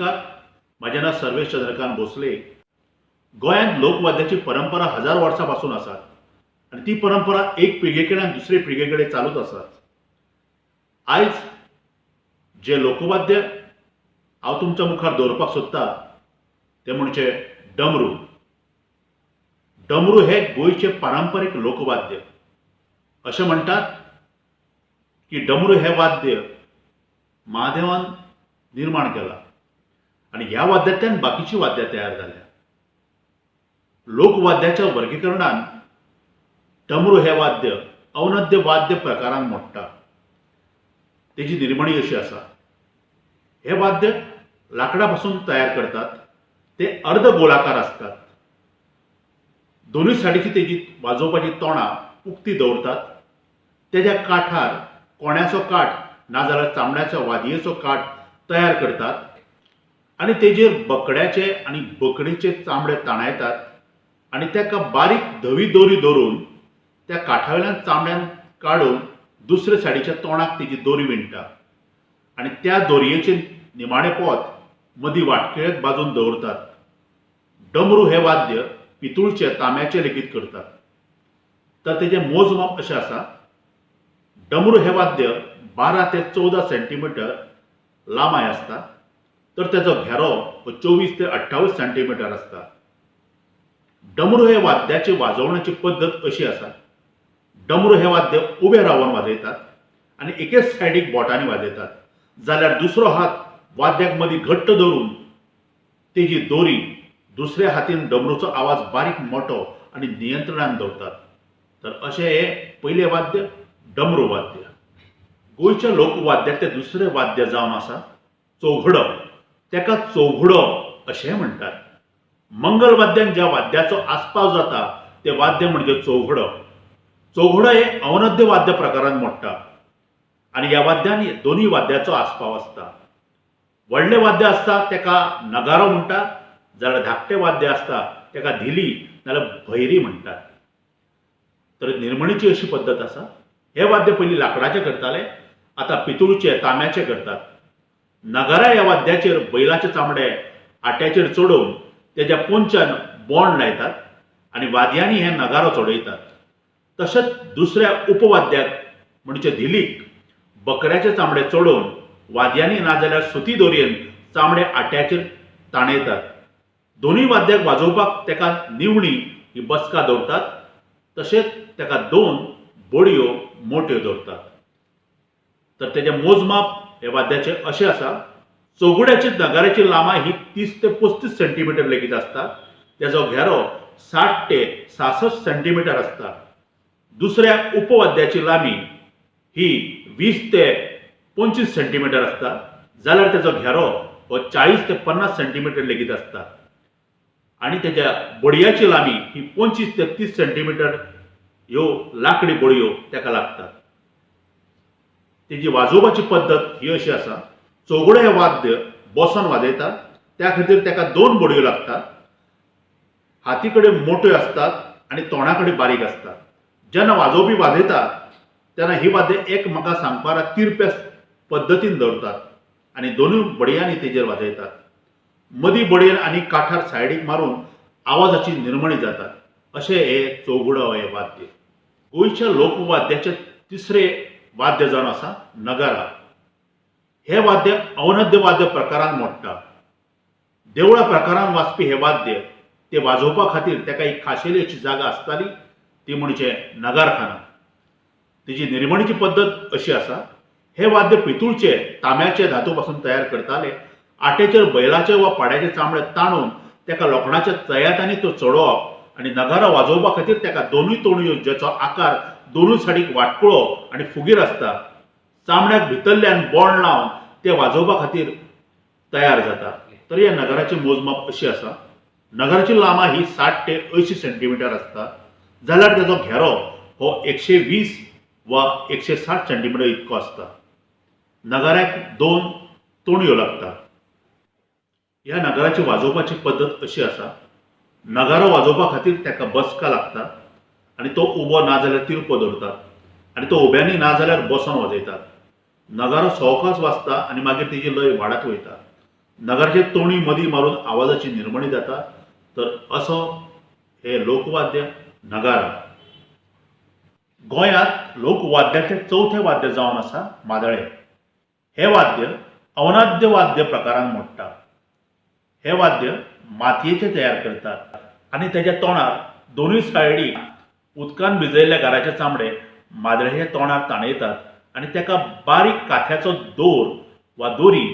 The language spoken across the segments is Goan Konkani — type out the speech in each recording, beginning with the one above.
नमस्कार, म्हाजें नांव सर्वेश चंद्रकांत भोसले. गोंयांत लोकवाद्याची परंपरा हजार वर्सां पासून आसा आनी ती परंपरा एक पिळगे कडल्यान दुसरे पिळगे कडेन चालूच आसा. आयज जें लोकवाद्य हांव तुमच्या मुखार दवरपाक सोदता तें म्हणजे डमरू. डमरू हें गोंयचें पारंपारीक लोकवाद्य. अशें म्हणटात की डमरू हें वाद्य महादेवान निर्माण केलां आनी ह्या वाद्यांतल्यान बाकीचीं वाद्यां तयार जाल्यात. लोकवाद्याच्या वर्गीकरणान डमरू हें वाद्य अवनद्य वाद्य प्रकारांत मोडटा. तेजी निर्मणी अशी आसा. हें वाद्य लांकडा पासून तयार करतात. ते अर्द गोलाकार आसतात. दोनूय सायडीची तेजी वाजोवपाची तोंडां उक्ती दवरतात. तेज्या काठार कोण्याचो काठ नाजाल्यार चामड्याचो वादयेचो काठ तयार करतात आनी तेजेर बकड्याचे आनी बकरीचे चामडे ताणायतात आनी ताका बारीक धवी दोरी दवरून त्या काठा वयल्यान चामड्यान काडून दुसरे सायडीच्या तोंडाक तेजी दोरी विणटा आनी त्या दोरयेचे निमाणें पोत मदीं वाटकुळेच बाजून दवरतात. डमरू हें वाद्य पितूळचें, तांब्याचें लेगीत करतात. तर तेजें मोजमाप अशें आसा. डमरू हें वाद्य 12 ते 14 सेंटीमिटर लांबाय आसता, तर तेजो घेरो हो 24 ते 28 सेंटीमिटर आसता. डमरू हे वाद्याची वाजोवण्याची पद्दत अशी आसा. डमरू हें वाद्य उबें रावन वाजयतात आनी एकेच सायडीक बोटांनी वाजयतात, जाल्यार दुसरो हात वाद्याक मदीं घट्ट धरून तेजी दोरी दुसऱ्या हातीन डमरूचो आवाज बारीक मोटो आनी नियंत्रणान दवरतात. तर अशें हें पयलें वाद्य डमरू वाद्य. गोंयच्या लोकवाद्यांतलें दुसरें वाद्य जावन आसा चौघडो. ताका चौघडो अशेंय म्हणटात. मंगल वाद्यांत ज्या वाद्याचो आस्पाव जाता तें वाद्य म्हणजे चौघडो. चौघडो हें अवनद्य वाद्य प्रकारांत मोडटा आनी ह्या वाद्यांत दोनूय वाद्याचो आस्पाव आसता. व्हडलें वाद्य आसता ताका नगारो म्हणटा, जाल्यार धाकटें वाद्य आसता ताका धिली नाजाल्यार भैरी म्हणटात. तर निर्मणीची अशी पद्दत आसा. हें वाद्य पयलीं लांकडाचें करताले, आतां पितूळचें, तांब्याचें करतात. नगारा ह्या वाद्याचेर बैलाचे चामडे आट्याचेर चडोवन तेज्या पोंच्यान बोंड लायतात आनी वाद्यांनी हें नगारो चडयतात. तशेंच दुसऱ्या उपवाद्याक म्हणजे धिलीक बकऱ्याचे चामडे चडोवन वाद्यांनी नाजाल्यार सुती दोरयेन चामडे आट्याचेर ताणयतात. दोनूय वाद्याक वाजोवपाक ताका निवणी ही बसका दवरतात. तशेंच ताका दोन बडयो मोट्यो दवरतात. तर तेजें मोजमाप हे वाद्याचें अशें आसा. चौगुड्याची नगाऱ्याची लांबाय ही 30 ते 35 सेंटीमिटर लेगीत आसता. तेजो घेरो 60 ते 66 सेंटीमिटर आसता. दुसऱ्या उपवाद्याची लांबी ही 20 ते 25 सेंटीमिटर आसता, जाल्यार तेजो घेरो हो 40 ते 50 सेंटीमिटर लेगीत आसता आनी तेज्या बडयाची लांबी ही 25 ते 30 सेंटीमिटर ह्यो लांकडी बडयो ताका लागतात. तेजी वाजोवपाची पद्दत ही अशी आसा. चौगुडे हें वाद्य बसोन वाजयतात, त्या खातीर ताका दोन बडयो लागतात. हाती कडेन मोट्यो आसतात आनी तोंडा कडेन बारीक आसतात. जेन्ना वाजोवपी वाजयता तेन्ना ही वाद्य एकमेका सांगपारा तिरप्या पद्दतीन दवरतात आनी दोनूय बडयांनी तेजेर वाजयतात. मदीं बडयेन आनी काठार सायडीक मारून आवाजाची निर्मणी जाता. अशें हें चौगुडो हें वाद्य. गोंयच्या लोकवाद्याचें तिसरें वाद्य जावन आसा नगारा. हें वाद्य अवनद्य वाद्य प्रकारांत मोडटा. देवळा प्रकारांत वाजपी हें वाद्य तें वाजोवपा खातीर ताका एक खाशेली अशी जागा आसताली, ती म्हणजे नगारखाना. तेजी निर्मणीची पद्दत अशी आसा. हें वाद्य पितूळचे, तांब्याचे धातू पासून तयार करताले. आटेचेर बैलाचे वा पाड्याचे चामडे ताणून ताका लोखणाच्या चयातांनी तो चडोवप आनी नगारो वाजोवपा खातीर ताका दोनूय तोणयो ज्याचो आकार दोनूय सायडीक वाटकुळो आनी फुगीर आसता, चामड्याक भितरल्यान बोंड लावन ते वाजोवपा खातीर तयार जाता. तर ह्या नगाराचें मोजमाप अशी आसा. नगाराची लांबाय ही 60 ते 80 सेंटीमिटर आसता, जाल्यार तेजो घेरो हो 120 वा 160 सेंटीमिटर इतको आसता. नगाऱ्याक दोन तोणयो लागता. ह्या नगाराची वाजोवपाची पद्दत अशी आसा. नगारो वाजोवपा खातीर ताका बसका लागता आनी तो उबो ना जाल्यार तिरपो दवरतात आनी तो उब्यांनी ना जाल्यार बसोन वाजयतात. नगारो सवकास वाजता आनी मागीर तेजी लय वाडत वयता. नगाराचे तोणी मदीं मारून आवाजाची निर्मणी जाता. तर असो हे लोकवाद्य नगारा. गोंयांत लोकवाद्याचें चवथें वाद्य जावन आसा मादळे. हें वाद्य अवनाद्य वाद्य प्रकारांत मोडटा. हें वाद्य मातयेचें तयार करतात आनी तेज्या तोंडार दोनूय सायडीक उदकान भिजयल्ल्या गाराचें चामडें मादळ्याच्या तोंडार ताणयतात आनी तेका बारीक काथ्याचो दोर वा दोरी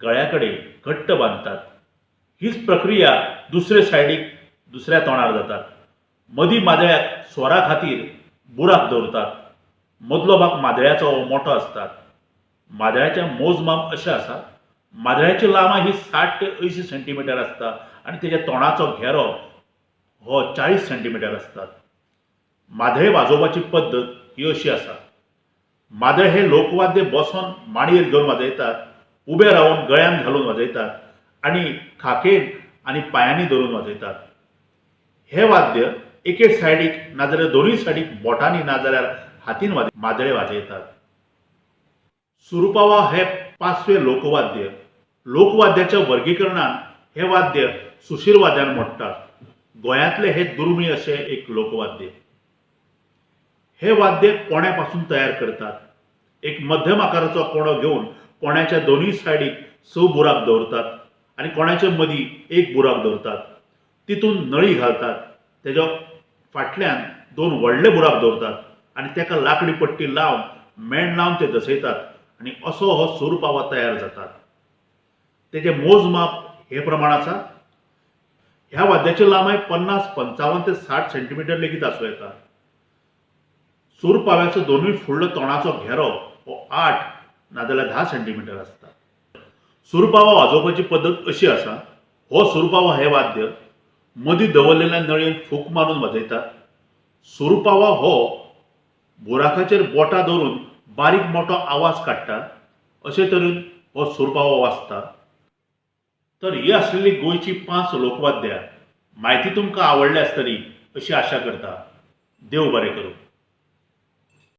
गळ्या कडेन घट्ट बांदतात. हीच प्रक्रिया दुसरे सायडीक दुसऱ्या तोंडार जातात. मदीं मादळ्याक स्वरा खातीर बुराक दवरतात. मदलो भाग मादळ्याचो हो मोठो आसता. मादळ्याचें मोजमाप अशें आसा, मादळ्याची लांबाय ही 60 ते 80 सेंटीमिटर आसता आनी तेज्या तोंडाचो घेरो हो 40 सेंटीमिटर आसता. मादळे वाजोवपाची पद्दत ही अशी आसा. मादळे हे लोकवाद्य बसोन मांडयेर घेवन वाजयतात, उबे रावन गळ्यान घालून वाजयतात आनी खाकेन आनी पांयांनी धरून वाजयतात. हें वाद्य एके सायडीक नाजाल्यार दोनूय सायडीक बोटांनी नाजाल्यार हातीन मादळे वाजयतात. सुरपावा हें पांचवें लोकवाद्य. लोकवाद्याच्या वर्गीकरणान हें वाद्य सुशीर वाद्यान मोडटात. गोंयांतलें हें दुर्मीळ अशें एक लोकवाद्य. हें वाद्य कोण्या पासून तयार करतात. एक मध्यम आकाराचो कोणो घेवन कोण्याच्या दोनूय सायडीक 6 बुराक दवरतात आनी कोण्याच्या मदीं एक बुराक दवरतात. तितून नळी घालतात. तेज्या फाटल्यान 2 व्हडले बुराक दवरतात आनी तेका लाकडी पट्टी लावन मेण लावन ते दसयतात आनी असो हो सुरपावा तयार जाता. तेजें मोजमाप हे प्रमाण आसा. ह्या वाद्याची लांबाय 50, 55 ते 60 सेंटीमिटर लेगीत आसूं येता. सुरपाव्याचो दोनूय फुडलो तोंडाचो घेरो हो 8 नाजाल्यार 10 सेंटीमिटर आसता. सुरपावा वाजोवपाची पद्दत अशी आसा. हो सुरपावा हें वाद्य मदीं दवरलेल्या नळयेन फूक मारून वाजयतात. सुरपावा हो बुराकाचेर बोटां दवरून बारीक मोठो आवाज काडटा. अशे तरेन हो सुरपावा वाजता. तर ही आसलेली गोंयची 5 लोकवाद्यां. म्हायती तुमकां आवडल्या आसतली अशी आशा करता. देव बरें करूं.